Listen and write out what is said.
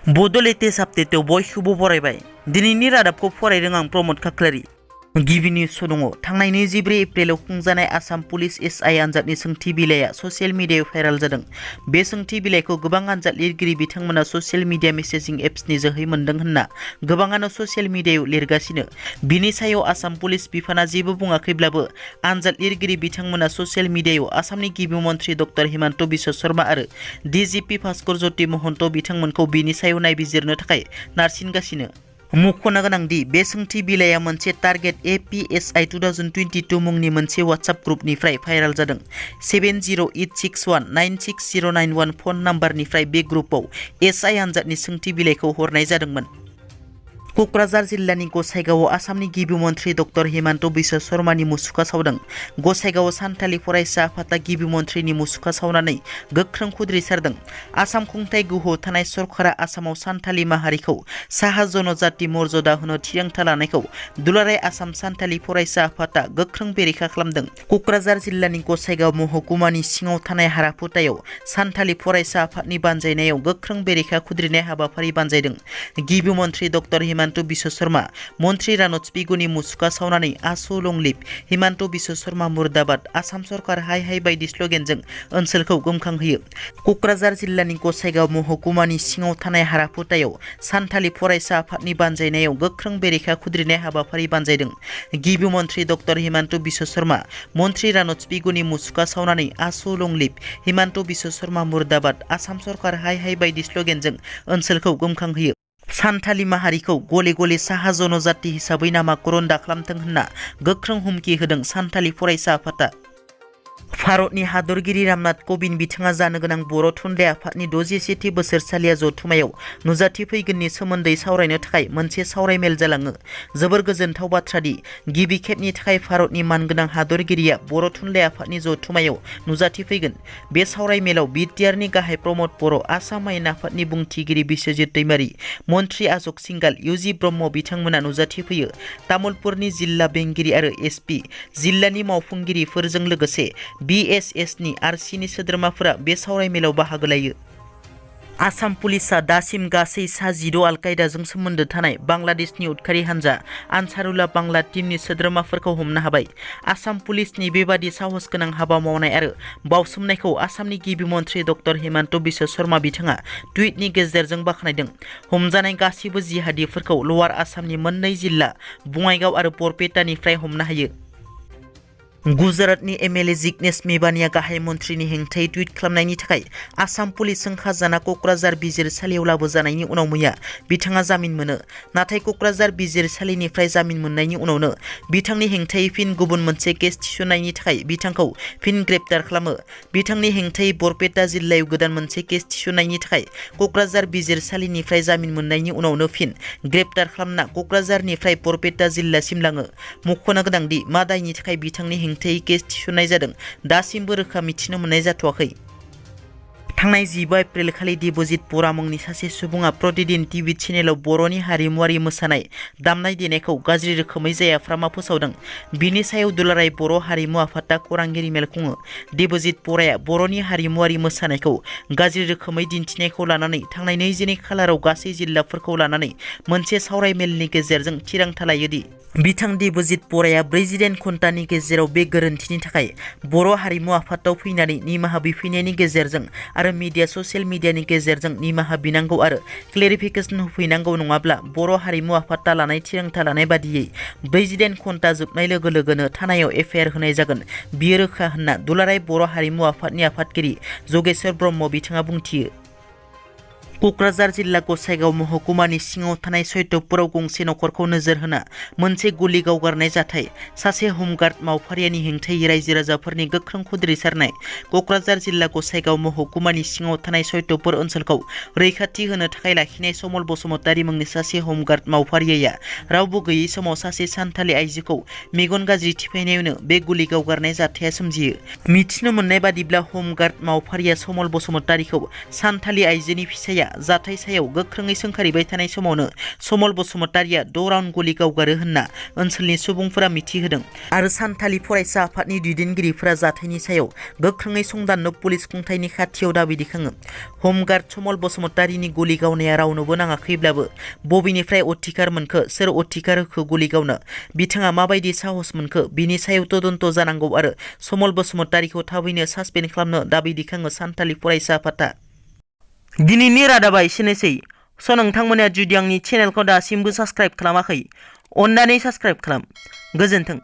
बड' लेटेस्ट आपडेटआव बयखौबो बरायबाय। दिनैनि रादाबखौ फरायदों आं प्रमद खाख्लारि। गिबि निउस दङ। थांनाय 24 एप्रिलाव खुंजानाय आसाम पुलिस एसआइ आनजादनि सोंथि बिलाइया ससियेल मिडियायाव भाइराल जादों। बे सोंथि बिलाइखौ गोबां आनजाद लिरगिरि बिथांमोना ससियेल मिडिया मेसेजिं एप्सनि जोहै मोन्दों होनना गोबाङानो ससियेल मिडियायाव लिरगासिनो। बिनि सायाव आसाम पुलिस बिफाना जेबो बुङाखैब्लाबो आनजाद लिरगिरि बिथांमोना ससियेल मिडियायाव आसामनि गिबि मन्थ्रि डक्टर हिमन्त बिश्व शर्मा आरो डिजिपि भास्कर ज्योति महन्त बिथांमोनखौ बिनि सायाव नायबिजिरनो थाखाय नारसिनगासिनो। मख'नो गोनांदि बे सोंथि बिलाइया मोनसे टारगेट APSI 2022 मुंनि मोनसे वाट्सएप ग्रुपनिफ्राय भाइराल जादों। 7086196091 फन नाम्बारनिफ्राय बे ग्रुपआव एसआइ आनजादनि सोंथि बिलाइखौ हरनाय जादोंमोन। क'क्राझार जिल्लानि गसाइगावआव आसामनि गिबि मन्थ्रि डक्टर हिमन्त बिश्व शर्मानि मुसुखा सावदों। गसाइगावआव सानथालि फरायसा आफादा गिबि मन्थ्रिनि मुसुखा सावनानै गोख्रों खुद्रिसारदों। आसाम खुंथाय गोहोआव थानाय सरकारा आसामाव सानथालि माहारिखौ साहा जनजाति मर्यादा होनो थिरांथा लानायखौ दुलाराय आसाम सानथालि फरायसा आफादा गोख्रों बेरेखा खालामदों। क'क्राझार जिल्लानि गसाइगाव महकुमानि सिङाव थानाय हाराफुटायाव सानथालि फरायसा आफादनि बानजायनायाव गोख्रों बेरेखा खुद्रिनाय हाबाफारि बानजायदों। गिबि मन्थ्रि डक्टर हिमन्त बिश्व शर्मा, मन्थ्रि रानद बिगुनि मुसुखा सावनानै आसु लं लिभ, हिमन्त बिश्व शर्मा मुर्दाबाद, आसाम सरकार हाय हाय बायदि स्ल'गेनजों ओनसोलखौ गोमखांहोयो। क'क्राझार जिल्लानि गसाइगाव महकुमानि सिङाव थानाय हाराफुटायाव सानथालि फरायसा आफादनि बानजायनायाव गोख्रों बेरेखा खुद्रिनाय हाबाफारि बानजायदों। गिबि मन्थ्रि डक्टर हिमन्त बिश्व शर्मा, मन्थ्रि रानद बिगुनि मुसुखा सावनानै आसु लं लिभ, हिमन्त बिश्व शर्मा मुर्दाबाद, आसाम सरकार हाय हाय बायदि स्ल'गेनजों ओनसोलखौ गोमखांहोयो। सानथालि माहारिखौ गले गले साहा जनजाति हिसाबै नामाकरण दाखालामथों होनना गोख्रों हुमखि होदों सानथालि फरायसा आफादा। भारतनि हादरगिरि रामनाथ क'विन्द बिथाङा जानो गोनां बर' थुनलाइ आफादनि 61थि बोसोरसालिया जथुमायाव नुजाथि फैगोननि सोमोन्दै सावरायनो थाखाय मोनसे सावरायमेल जालाङो। जोबोर गोजोनथाव बाथ्रादि गिबि खेबनि थाखाय भारतनि मानगोनां हादरगिरिया बर' थुनलाइ आफादनि जथुमायाव नुजाथि फैगोन। बे सावरायमेलाव बिटिआरनि गाहाय प्रमद बर', आसाम आयेन आफादनि बुंथिगिरि बिश्वजित दैमारी, मन्थ्रि अशोक सिंघाल, UG ब्रह्म बिथांमोना नुजाथि फैयो। तामुलपुरनि जिल्ला बेंगिरि आरो SP, जिल्लानि मावफुंगिरिफोरजों लोगोसे BSSनि RCनि सोद्रोमाफोरा बे सावरायमेलाव बाहागो लायो। आसाम पुलिसआ दासिम गासै सा-12 आल-कायदाजों सोमोन्दो थानाय बांलादेशनि उदखारि हानजा आनसारुल्लाह बांला टीमनि सोद्रोमाफोरखौ हमनो हाबाय। आसाम पुलिसनि बेबादि साहसगोनां हाबा मावनाय आरो बावसोमनायखौ आसामनि गिबि मन्थ्रि डक्टर हिमन्त बिश्व शर्मा बिथाङा टुइटनि गेजेरजों बाख्नायदों। हमजानाय गासिबो जिहादिफोरखौ लवार आसामनि मोननै जिल्ला बङाइगाव आरो बरपेटानिफ्राय हमनो हायो। गुजरातनि MLA जिग्नेश मेवानीआ गाहाय मन्थ्रिनि हेंथायै टुइट खालामनायनि थाखाय आसाम पुलिसजों खाजाना क'क्राझार बिजिरसालियाव लाबोजानायनि उनाव मैया बिथाङा जामिन मोनो। नाथाय क'क्राझार बिजिरसालिनिफ्राय जामिन मोननायनि उनावनो बिथांनि हेंथायै फिन गुबुन मोनसे केस थिसननायनि थाखाय बिथांखौ फिन ग्रेप्तार खालामो। बिथांनि हेंथायै बरपेटा जिल्लायाव गोदान मोनसे केस थिसननायनि थाखाय क'क्राझार बिजिरसालिनिफ्राय जामिन मोननायनि उनावनो फिन ग्रेप्तार खालामना क'क्राझारनिफ्राय बरपेटा जिल्लासिम लाङो। मख'नो गोनांदि मा दायनि थाखाय बिथांनि हेंथायै केस थिसननाय जादों दासिमबो रोखा मिथिनो मोननाय जाथ'वाखै। थांनाय 15 एप्रिल खालि देबजित बरा मुंनि सासे सुबुङा प्रतिदिन टिभि चेनेलाव बर'नि हारिमुआरि मोसानाय दामनाय देनायखौ गाज्रि रोखोमै जायाफ्रामा फोसावदों। बिनि सायाव दुलाराय बर' हारिमु आफादा खौरांगिरि मेल खुङो। देबजित बराया बर'नि हारिमुआरि मोसानायखौ गाज्रि रोखोमै दिन्थिनायखौ लानानै थांनाय 22 खालाराव गासै जिल्लाफोरखौ लानानै मोनसे सावरायमेलनि गेजेरजों थिरांथा लायोदि बिथां देबजित बराया 48 घन्टानि गेजेराव बे गोरोन्थिनि थाखाय बर' हारिमु आफादाव फैनानै निमाहा बिफैनायनि गेजेरजों आरो ससियेल मिडियानि गेजेरजों निमाहा बिनांगौ आरो क्लेरिफिकेसन होफैनांगौ, नङाब्ला बर' हारिमु आफादा लानाय थिरांथा लानाय बादियै 48 घन्टा जोबनाय लोगो लोगोनो थानायाव FIR होनाय जागोन। बियो रोखा होनना दुलाराय बर' हारिमु आफादनि आफादगिरि जगेश्वर ब्रह्म बिथाङा बुंथियो। क'क्राझार जिल्ला गसाइगाव महकुमानि सिङाव थानाय सैयदपुराव गंसे नखरखौ नोजोर होना मोनसे गुलि गावगारनाय जाथाय, सासे हमगार्ड मावफारियानि हेंथायै रायजो राजाफोरनि गोख्रों खुद्रिसारनाय। क'क्राझार जिल्ला गसाइगाव महकुमानि सिङाव थानाय सैयदपुर ओनसोलखौ रैखाथि होनो थाखाय लाखिनाय समल बसुमतारी मुंनि सासे हमगार्ड मावफारिया रावबो गैयै समाव सासे सानथालि आइजोखौ मेगन गाज्रि थिफायनायावनो बे गुलि गावगारनाय जाथाया सोमजियो। मिथिनो मोननाय बादिब्ला हमगार्ड मावफारिया समल बसुमतारीखौ सानथालि आइजोनि फिसाया जाथाय सायाव गोख्रोङै सोंखारिबाय थानाय समावनो समल बसुमतारिया 6 राउन्ड गुलि गावगारो होनना ओनसोलनि सुबुंफोरा मिथिहोदों आरो सानथालि फरायसा आफादनि दैदेनगिरिफोरा जाथायनि सायाव गोख्रोङै संदाननो पुलिस खुंथायनि खाथियाव दाबि दैखाङो। हमगार्ड समल बसुमतारिनि गुलि गावनाया रावनोबो नाङाखैब्लाबो बबेनिफ्राय अधिकार मोनखो, सोर अधिकार होखो गुलि गावनो, बिथाङा माबायदि साहस मोनखो, बिनि सायाव तदन्त जानांगौ आरो समल बसुमतारिखौ थाबैनो सासपेन्ड खालामनो दाबि दैखाङो सानथालि फरायसा आफादा। दिनैनि रादाबा एसेनोसै। नोंथांमोना जुदि आंनि चेनेलखौ दासिमबो साबस्क्राइब खालामाखै, अन्नानै साबस्क्राइब खालाम। गोजोन्थों।